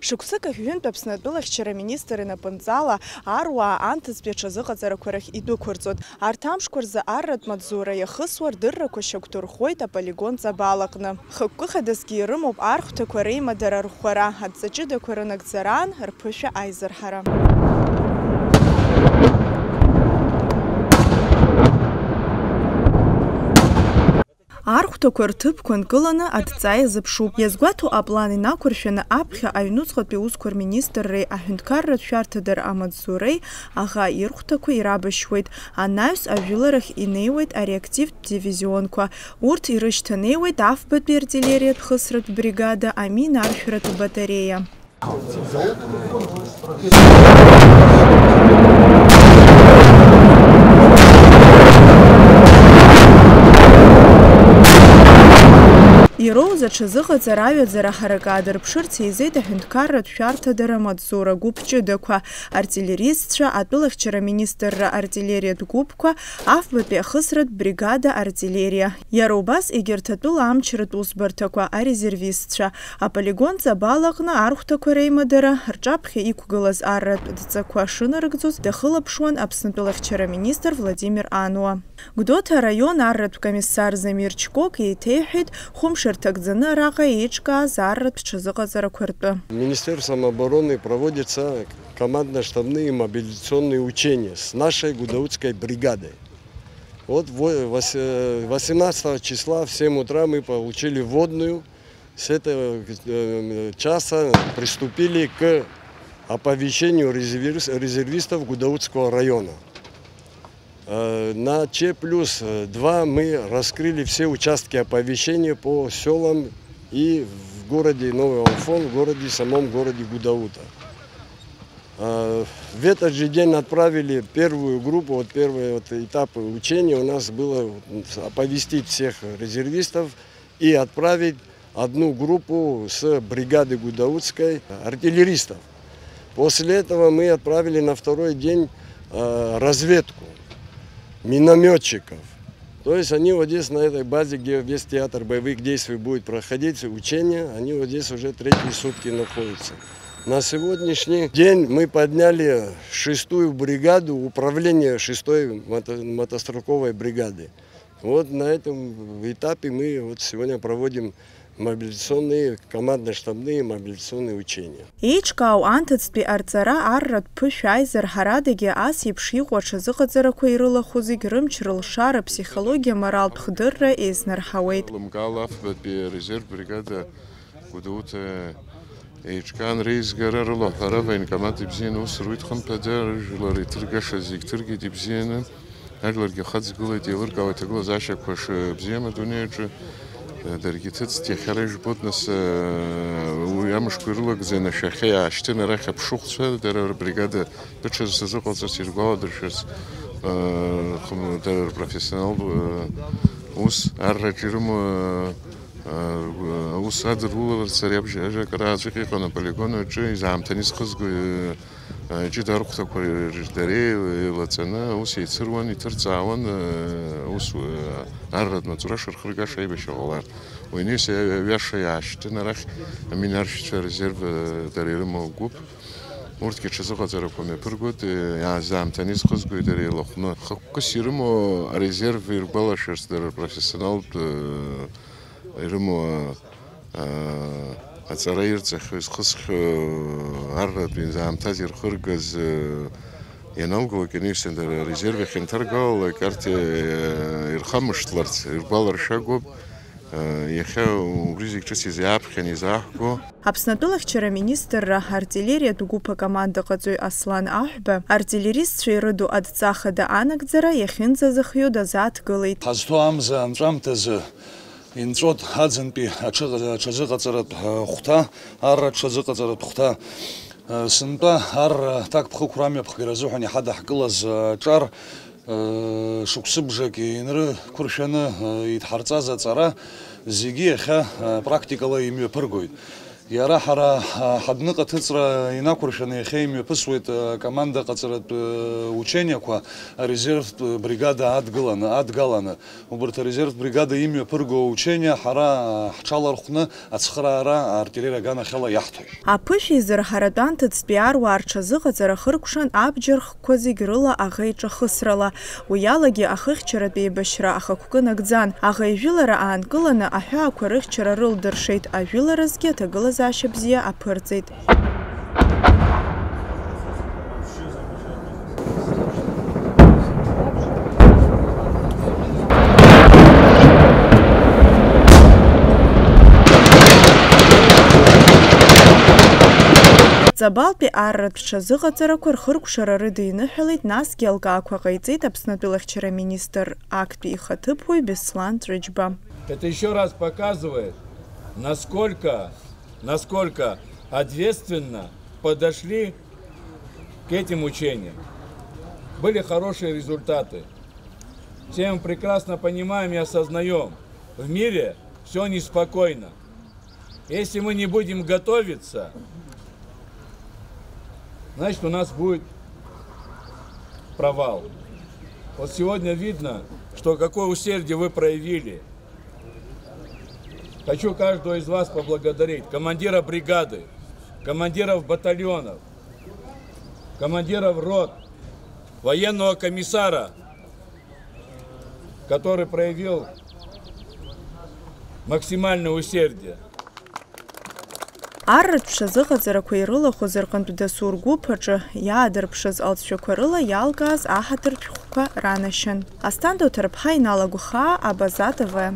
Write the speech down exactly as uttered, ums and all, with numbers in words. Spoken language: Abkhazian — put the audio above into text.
Шықәсык ахь ҩынтә Аԥсны атәылахьчара аминистр инапынҵала аруаа анҭыҵтәи аҽазыҟаҵарақәа рахь идәықәырҵоит. Арҭ амшқәа рзы арратә маҵзура иахысуа рдыррақәа шьақәдырӷәӷәоит аполигон Ҵабал аҟны. Хықәкы хадасгьы ирымоуп архәҭақәа реимадара арӷәӷәара, адҵа ҷыдақәа рынагӡараан рԥышәа аизырҳара. Архәҭақәа рҭыԥқәа нкыланы адҵа иазыԥшуп. Иазгәаҭоу аплан инақәыршәаны аԥхьа аҩнуҵҟатәи аусқәа рминистрреи аҳәынҭқарратә шәарҭадара амаҵзуреи аӷа ирхәҭақәа ирабашьуеит. Анаҩс ажәыларахь инеиуеит ареактивтә дивизионқәа. Урҭ ирышьҭанеиуеит афбатәи артиллериатә хысратә бригада аминаршәратә батареиа. Ироуз аҽазыҟаҵара аҩаӡара ҳаракы аадырԥшырц еизеит аҳәынҭқарратә шәарҭадара амаҵзура гәыԥ ҷыдақәа, артиллеристцәа, атәылахьчара аминистрра артиллериатә гәыԥқәа, афбатәи ахысратә бригада артиллериа. Иара убас егьырҭ атәыла амчратә усбарҭақәа, арезервистцәа. Аполигон Ҵабал аҟны архәҭақәа реимадара, рҿаԥхьа иқәгылаз арратә дҵақәа шынарыгӡоз дахылаԥшуан Аԥснытәылахьчара аминистр Владимир Ануа. Гәдоуҭа араион арратә комиссар Замир Чкок еиҭеиҳәеит, хәымш рҭагӡаны араҟа еиҿкааз арратә ҽазыҟаҵарақәа ртәы. Министерством обороны проводятся командно-штабные мобилизационные учения с нашей гудаутской бригадой. Вот во-, вось-, э, восемнадцатого числа в семь утра мы получили вводную. С этого, э, часа приступили к оповещению резервис-, резервистов Гудаутского района. Э, на Ч плюс два мы раскрыли все участки оповещения по сёлам и в городе Новый Афон, в городе, самом городе Гудаута. Э, в этот же день отправили первую группу, вот первый вот этап учения у нас было, м, оповестить всех резервистов и отправить одну группу с бригады Гудаутской артиллеристов. После этого мы отправили на второй день, э, разведку миномётчиков. То есть они вот здесь, на этой базе, где весь театр боевых действий будет проходить, учения, они вот здесь уже третьи сутки находятся. На сегодняшний день мы подняли шестую бригаду, управление шестой мото-, мотострелковой бригады. Вот на этом этапе мы вот сегодня проводим мобилизационные, командно-штабные мобилизационные учения. Еиҿкаау анҭыҵтәи арҵара, арратә ԥышәа аизырҳарадагьы ас еиԥш иҟоу аҽазыҟаҵарақәа ирылахәу зегь рымч-рылшара, аԥсихологиа, аморалтә хдырра еизнарҳауеит. Лымкаала афбатәи арезерв бригада Гәдоуҭа еиҿкаан реизгара, рылаҳәара, военкомат ибзианы аус руит, хымԥада, рыжәлар иҭыргаша зегь ҭыргеит ибзианы. Ажәларгьы хыҵгылеит, еилыркаауеит аҭагылазаашьақәа шыбзиам адунеи аҿы. Даргьы ҭыҵт, иахьа ара ижәбоит, нас, уи амшқәа ирылагӡаны ашәахьа иаашьҭын арахь аԥшыхәцәа, дара рбригада даҽазы сазыҟалҵарц иргәаладыршәарц, хым-, дара рпрофессионалтә, ус арраҿ ирымоу, аус адыруларц ари абжьы ажәак рааҵәҟьа иҟан аполигон аҿы, изаамҭаны исхызго, ҷыда архәҭақәа дареи еилаҵаны аус еицыруан, иҭырҵаауан, ус, арратә маҵура шырхыргаша аибашьра ҟалар. Уи аниас, аҩаша иаашьҭын арахь аминаршәцәа арезерв, дара ирымоу агәыԥ. Урҭгьы ҽазыҟаҵарақәа мҩаԥыргоит, иаазаамҭаны изхызгои дара еилахәны. Хықәкыс ирымоу арезерв иргәалашәарц дара рпрофессионалтә, ирымоу, а, аҵара ирҵахьоу, изхысхьоу, арратә иаамҭаз ирхыргаз, ианалгалак, ианаҩсан дара арезерв иахьынҭаргалалак, арҭ, ирхамышҭларц иргәаларшәагоуп. Иахьа убри зегь ҿыц изааԥхьан, изааҳго. Аԥсны атәылахьчара аминистрра артиллериатә гәыԥ акомандаҟаҵаҩ Аслан Аҳәба артиллеристцәа ирыду адҵа хада анагӡара иахьынӡазыхиоу дазааҭгылеит. Ҳазҭоу амза анҵәамҭазы инҵәот аӡынтәи аҽы-, аҽазыҟаҵаратә хәҭа, арра аҽазыҟаҵаратә хәҭа. Сынтәа арра аҭакԥхықәра амҩаԥхгара азыҳәан иҳадаҳкылаз аҿар, шықәсыбжак инрықәыршәаны идҳарҵаз аҵара зегьы иахьа практикала имҩаԥыргоит. Иара ҳара, а, ҳадәныҟа аҭыҵра инақәыршәаны иахьа имҩаԥысуеит, а, акоманда ҟаҵаратә, а, учениақәа арезервтә бригада адгыланы, адгаланы. Убарҭ арезервтә бригада имҩаԥырго аучение ҳара, а, ҳҽалархәны ацхыраара аартиллериа аганахьала иаҳҭоит. Аԥышәеизырҳаратә анҭыҵтәи аруаа рҽазыҟаҵара хыркәшан абџьар хкқәа зегь рыла аӷа иҿахысрала. Уи алагьы ахыхьчаратә еибашьра ахықәкы нагӡан. Аӷа ижәылара аанкыланы аҳәаақәа рыхьчара рылдыршеит, ажәыларазгьы аҭагылазаашьа бзиа аԥырҵеит. Ҵабалтәи арратә ҽазыҟаҵарақәа рхыркәшара рыдиныҳәалеит, насгьы алкаақәа ҟаиҵеит Аԥснытәылахьчара министр актәи ихаҭыԥуаҩ Беслан Ҵәыџьба. Это ещё раз показывает, насколько, насколько ответственно подошли к этим учениям. Были хорошие результаты. Все мы прекрасно понимаем и осознаём, в мире всё неспокойно. Если мы не будем готовиться, значит, у нас будет провал. Вот сегодня видно, что какое усердие вы проявили. Хочу каждого из вас поблагодарить, командира бригады, командиров батальонов, командиров рот, военного комиссара, который проявил максимальное усердие. Арратә ҽазыҟаҵарақәа ирылахәыз рҟынтә дасу ргәыԥ аҿы иаадырԥшыз алҵшәақәа рыла иалкааз аҳаҭыртә шәҟәқәа ранашьан. Асҭанда Оҭарԥҳа, Инал Агәхаа, Абаза Т В.